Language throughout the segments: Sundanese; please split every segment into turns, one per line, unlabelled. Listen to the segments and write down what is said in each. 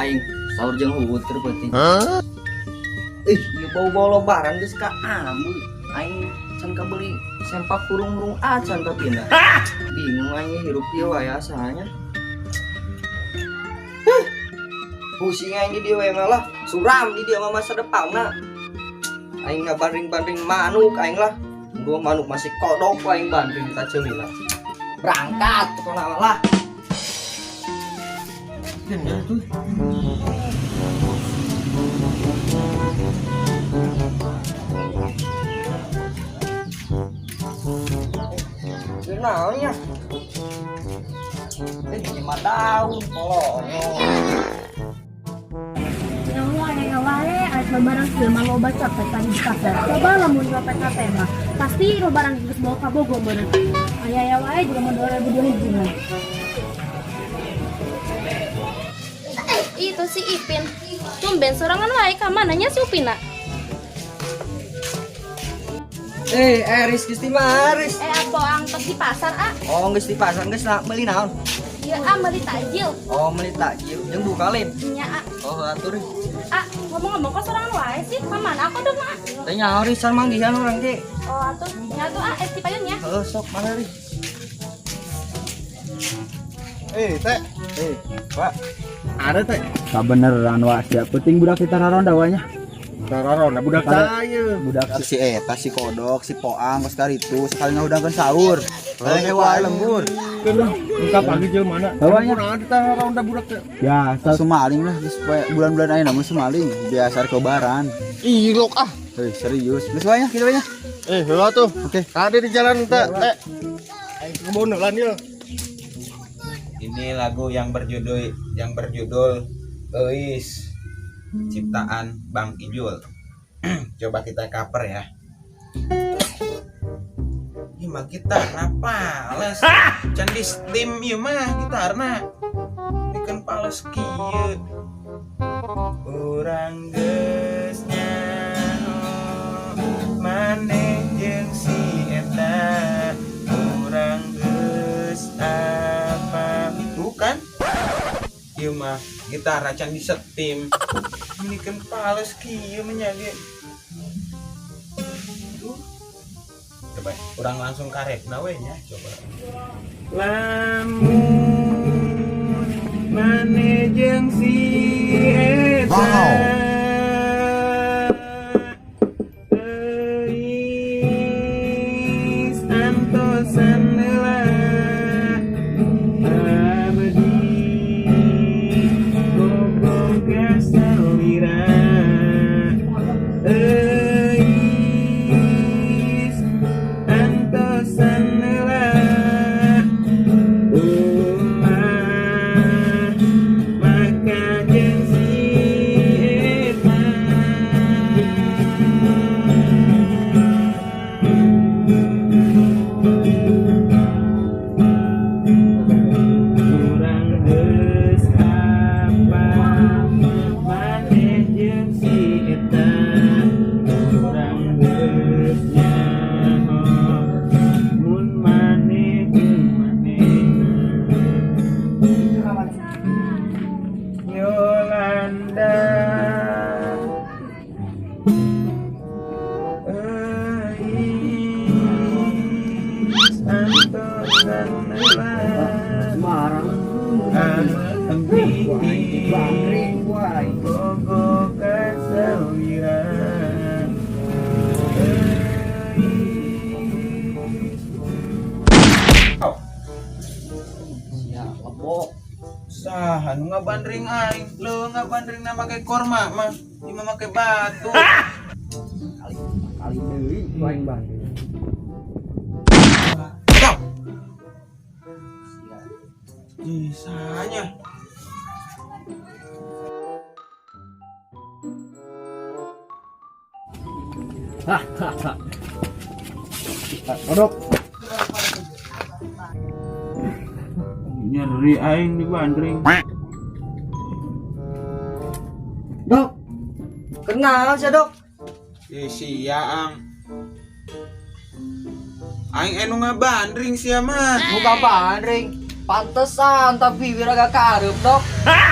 Aing sahur jeung huut keur peuting. Ih, ieu bau-bau lebaran geus ka ambu. Aing can kabeli sempak kurung-urung acan tapi na. Bingung aing hirup ieu wae asanya. Huh. Pusing aing di dieu we malah suram di dieu mah masa depanna. Aing ngabandring-bandring manuk aing lah. Dua manuk masih kodok aing bandring ka ceulina. Berangkat pokona mah lah. Tuh. Naonnya? Eh, 5 tahun kolong.
Nyawa aya wae aya lebaran kieu mah loba copetan di pasar. Coba lamun copet HP mah pasti lebaran geus bawa ka Bogor beunang. Aya aya wae juga mun 2002 mah.
Itu si Ipin. Tumben sorangan wae ka mana nya si Upina?
Eh, Eris geus di Maris.
Eh, apa angkot di pasar, ah?
Oh, geus di pasar geus nak meuli naon?
Iya, ah, meuli takjil.
Oh, meuli takjil jeung buka lain.
Nya, ah.
Oh, atuh.
Ah, ngomong-ngomong kok sorangan wae sih? Ka mana aku dong, ah?
Teh nyaho risan manggihan urang ge.
Oh, atuh. Nya atuh, ah, es payun ya.
Heuh, sok mana ri?
Eh, teh. Eh, Pak. Ada teh.
Kabeneran wah siap penting budak kita raronda wanya.
Raronda budak saya.
Budak si eta si kodok si poang kos itu sekali ngahudangkeun sahur. Eh wae lembur.
Engka pagi jeung mana?
Bawanya.
Ada raronda budak teh.
Ya, sumaling lah geus bulan-bulan ayeuna mah sumaling biasa lebaran.
Ih, lok ah.
Hei, serius. Geus wae nya kitu wae nya.
Eh, heula tuh.
Oke.
Ada di jalan teh. Teh. Aing ke kebun lan ieu.
Ini lagu yang berjudul Eis, ciptaan Bang Ijul. Coba kita cover ya. Ini mah gitar pales. Can di steam ieu mah gitarna. Bikin pales kieu. Urang geus nyaho maneh jeung si eta. Urang geus apa? Tuh kan? Ieu mah gitar can di steam. Ini kan pales kieu mah nya ge. Tuh. Coba urang langsung karepna we nya coba. Lamun maneh jeung si eta.
Wow.
Eis antosan heula abdi boboga salira. Eis antosan heula ulah maka jeung si eta. Urang geus apa maneh jeung si eta. Urang geus nyaho mun maneh jeung manehna. Yolanda. Eis antosan heula
Semarang.
abdi
Bandring wae.
bogo kasalira. Eis. Oh,
Sia lebok.
saha nu ngabandring aing? Leuweung ngabandring na make korma mah, ieu mah make batu.
Kali kali deui aing bandring.
Stop.
Sia.
Bisanya.
Kodok.
Nyeri aing dibandring.
Dok. Kenal sia, Dok.
Ih, sia ang. Aing anu ngabandring sia mah.
Muka bandring. Pantesan tapi bibir agak karep, Dok.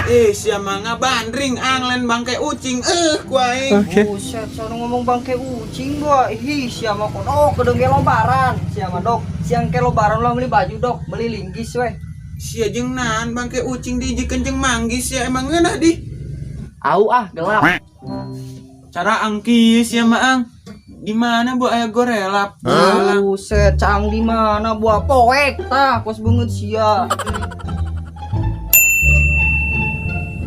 Eh, sia mah ngabandring ang lain bangke ucing. Eh, ku aing.
Buset, sono ngomong bangke ucing gua. Ih, sia mah kodok kedeng ke lebaran. Sia mah, Dok. Siang ke lebaran lah beli baju, Dok. Beli linggis weh.
Sia jeung naon bangke ucing diijikeun jeung manggis sia emang ngeunah di.
Au ah, gelap.
Cara angki sia mah ang. Di mana bu aya gorelap?
Buset, cang di mana buah poek tah, kos beungeut sia.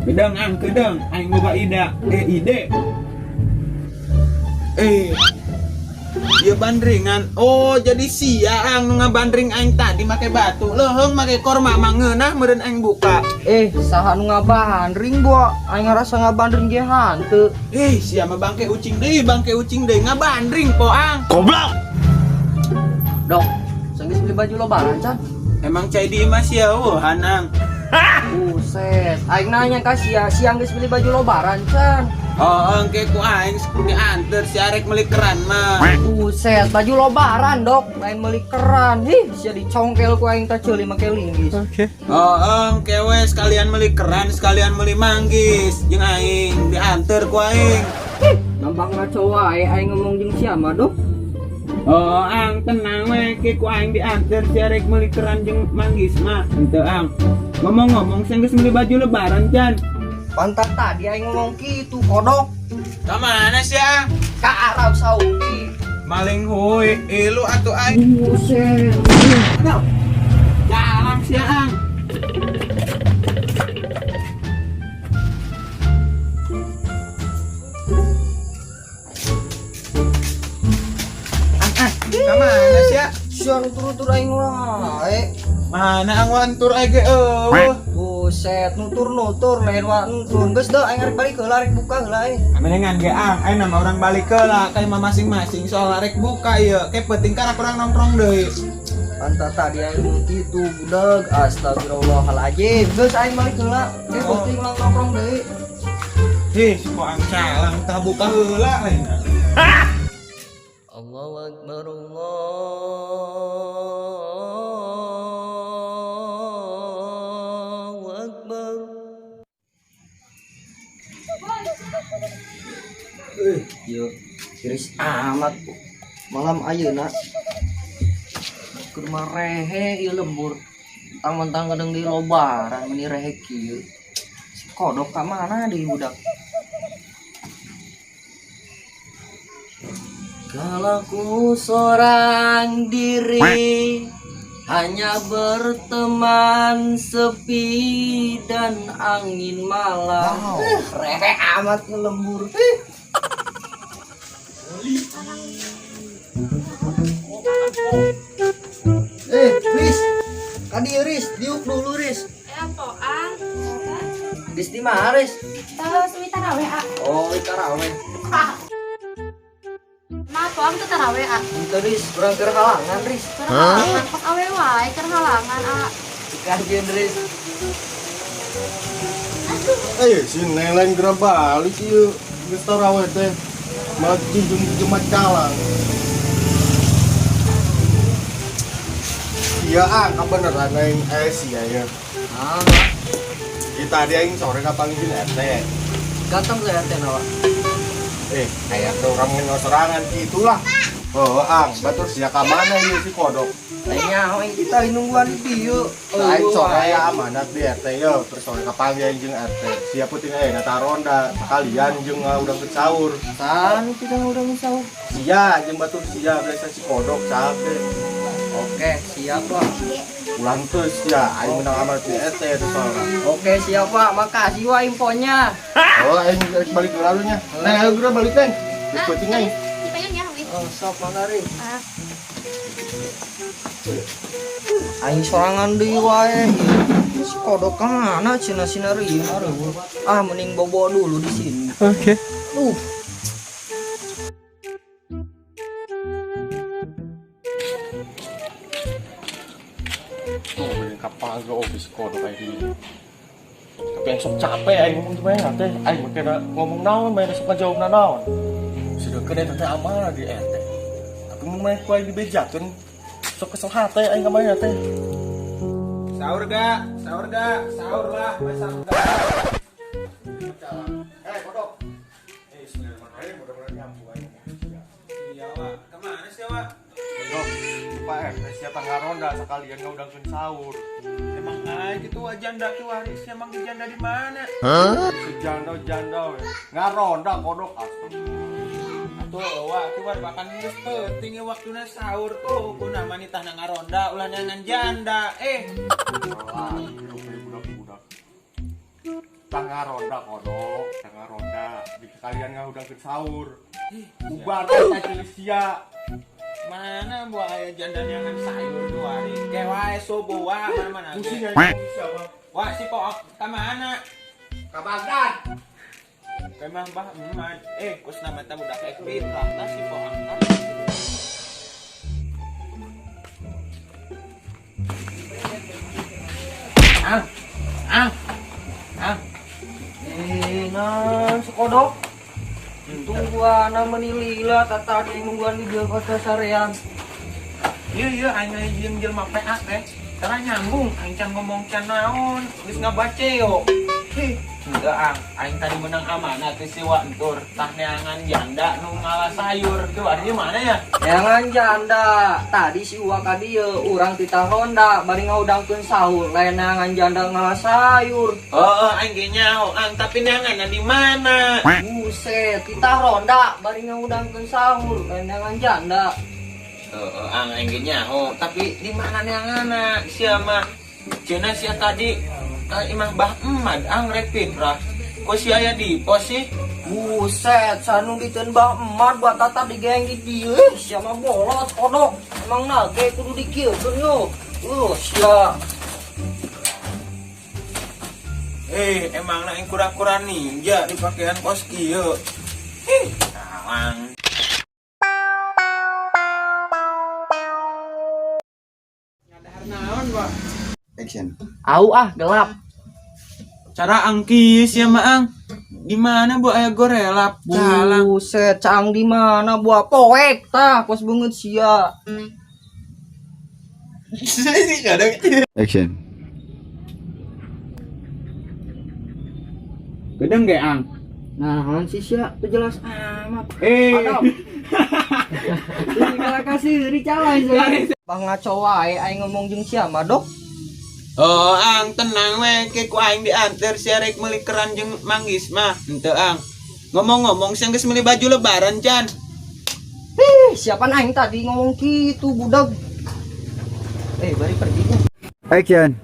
Kedeng ang kedeng, aing boga ida, ide. Eh. Dia bandringan. Oh, jadi sia ang nu ngabandring aing tadi make batu. Leuheung make korma mah ngeunah meureun aing buka.
Eh, saha nu ngabandring buah? Aing ngarasa ngabandring ge hanteu.
Eh, sia mah bangke ucing deui ngabandring po ang.
Goblok.
Dok, sanggeus beli baju lebaran can?
Emang cai di imah sia eueuh hanang.
Buset, aing nanya ka sia, siang geus beli baju lebaran can?
Oh, engke ku aing dianter si arek meuli keran mah.
Buset, baju lebaran, Dok, lain meuli keran. Hih, sia dicongkel ku aing tah ceuli make linggis.
Oke.
Oh, engke we sekalian meuli keran, sekalian meuli manggis. Jeung aing dianter ku aing.
Hih, nambah ngaco wae aing ngomong jeung sia mah, Dok.
Oh, ang tenang we ke ku aing dianter si arek meuli keran jeung manggis mah. Henteu ang. Ngomong-ngomong sing geus meuli baju lebaran can.
Pantat tadi aing ngomong kitu, kodok.
Ka mana sih ang?
Ka Arab Saudi.
Maling hui, ilu atuh aing.
Buset.
Jalan sih ang. Ka mana sih?
Sia nutur-nutur aing wae.
Mana ang wantur aing ge eueuh.
Buset, nutur-nutur lain wa nutur. Geus deh aing arek balik heula arek buka heula aing.
Mendingan ge ang, aing nama orang balik heula ka imah masing-masing soal arek buka ieu. Ke penting karak urang nongkrong deui.
Pantat tadi aing ngomong kitu, budak. Astagfirullahaladzim. Geus aing balik heula. Ke penting ulang nongkrong deui.
Hih, si ang calang tah buka heula aing.
Allahu Akbar, Allahu Akbar. Yuk, tiris amat malam ayeuna. Keur mah rehe ieu lembur. Tang-mentang kadang di lobaran meni rehe kieu. Si kodok ka mana deui budak? Kalau ku seorang diri hanya berteman sepi dan angin malam. Rehe amat ngelembur. Riz, kadi Riz, diuk dulu Riz.
Apa ang?
Riz di mana Riz?
Tahu suwi taraweh a.
Oh, taraweh.
Maaf ang teu taraweh a.
Ente Riz, kurang keur halangan Riz.
Keur halangan kok awe wae keur halangan a.
Kajian Riz.
Eh, si Neng lain geura balik ieu. Geus taraweh teh. Malah junjung Jumat calang. Iya ah, kebeneran aing sia ya.
Ah,
Kita tadi aing sore kapanggih RT.
ganteng tuh RT nawa.
Eh, kayak tuh orang nyosorangan gitulah. Oh, ang, batur sia ka mana ieu si kodok?
Aing aing kita nungguan di dieu.
Nah, aing sore ya amanat di RT yo, terus sore kapanggih aing jeung RT. Sia puting aya na ronda, sekalian jeung udang ke sahur.
San kita udah sahur.
Sia jeung batur sia biasa si kodok capek.
Oke, siap Pak.
Ulang terus ya, aing menang amanat di RT terus sore.
Oke, siap Pak. Makasih Wak infonya.
Oh, aing balik ke lalunya. Neng, ayo geura balik, Neng. Geus penting aing.
Dipayun ya, wih.
Oh, sok mangga Riz.
Ah.
Aing sorangan deui wae. Si kodok ka mana cenah sinarieun areuh. Ah, mending bobo dulu di sini.
Oke. Tuh, beli kapal ge oge si kodok aing di. Tapi aing sok capek aing ngomong gimana teh. Aing mah kena ngomong naon, main sok ngajawabna naon. Sedengkeun eta teh amanah di RT. Tapi mun main ku aing dibejakeun sok kesel hate aing ka mana teh.
Sahur gak? Sahur gak? Sahur lah, masa enggak?
Kodok. Bismillahirrahmanirrahim, mudah-mudahan nyambung aja.
Iya, Wak. Kemana sih, Wak?
Dok, Pak RT siapa ngaronda sekalian ngaudangkeun sahur.
Emang aja gitu wah janda ki waris, emang di janda di mana?
Si janda-janda we. Ngaronda kodok astagfirullah.
Atuh wah ki war bahkan geus peuting waktuna sahur tuh kuna manitah na ngaronda ulah neangan janda.
Wah, hirup we budak-budak. Tah ngaronda kodok, tah ngaronda. Di sekalian ngaudangkeun sahur. Bubar teh sia.
Mana buah aya janda neangan sayur tuh waris. Ke wae subuh wah mana-mana.
Pusing aja siapa?
Wah si pook ka mana?
Ka Bagdad.
Kemah bah emak. Kus nama ta budak ek fitrah tah si pook tah. Ang. Ang. Ang.
Nah, sekodok. Tungguan menilila tata di nungguan di jalan kota sarean.
Iya aing jeung jelema PA teh. Tara nyambung aing can ngomong can naon, geus ngabaceo. Hih, henteu ang, aing tadi menang amanah teh si Wa Entur, tah neangan janda nu ngala sayur. Tuh artinya mana ya?
Neangan janda, tadi si Wa ka dieu urang titah ronda bari ngaudangkeun sahur, lain neangan janda ngala sayur.
Oh, aing ge nyaho, ang tapi neangan di mana?
Buset, titah ronda bari ngaudangkeun sahur, lain neangan janda.
Heeh, ang aing ge nyaho, tapi di mana neanganna? Sia mah cenah sia tadi ka imah Bah Emad ang rek fitrah. Kok si aya di pos sih?
Buset, sanu diteun Bah Emad buat tata digeng di dieu. Sia mah bolos kodok. Emang nage kudu dikieukeun yo. Sia.
Emang aing kura-kura ninja di pakaian kos kieu. Hih, tawang. Ngadahar naon, Pak?
Action.
Au ah, gelap.
Cara angkis ya maang. Di mana bu aya gorelap? Calang.
Buset, cang di mana buah poek tah kos beungeut sia.
Action.
Gedeng ge ang?
Nah, sih sia teu jelas amat.
Eh.
Ini kalau kasih dicalai sih. Bang ngaco wae aing ngomong jeung sia mah dok.
Oh, ang tenang we, ke ku aing diantar sia rek meuli keran jeung manggis mah. Henteu ang. Ngomong-ngomong sia geus meuli baju lebaran can.
Ih, siapa aing tadi ngomong gitu budak. Bari pergi nya.
Action.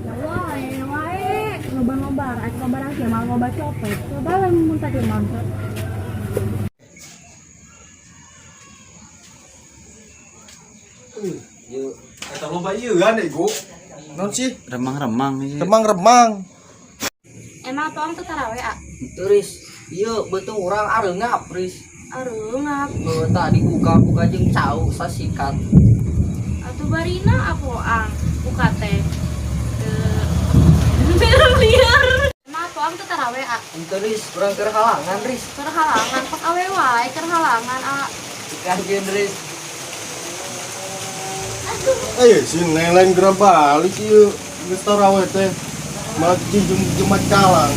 Wae wae loba-loba rek loba rek mah loba copet. Coba lamun tadi mantap.
Yuk.
Eta loba ieu kan ieu. Non sih?
Remang-remang ieu.
Remang-remang.
Emang poang tuh taraweh a?
Turis, ieu beuteung urang areungap, Riz.
Areungap.
Heuh, tadi buka-buka jeung cau sasikat.
Atuh barina apa ang buka teh. Liar. Emang poang tuh taraweh a?
Henteu Riz, urang keur halangan, Riz.
Keur halangan pas awe wae keur halangan a.
Kajeun Riz.
Si Nelen geura balik ieu. Geus taraweh teh. Malah jeung jumat calang.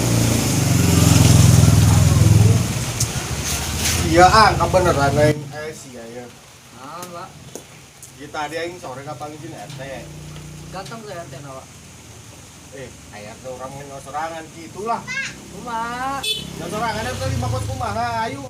Iya ang kabeneran aing sia ya.
Naon, Pak?
Ieu tadi aing sore kapanggih RT.
Ganteng teh RT na, Pak.
Aya teh urang ngeun sorangan kitulah.
Kumaha?
Nyosorangan eta lima kos kumaha ayu.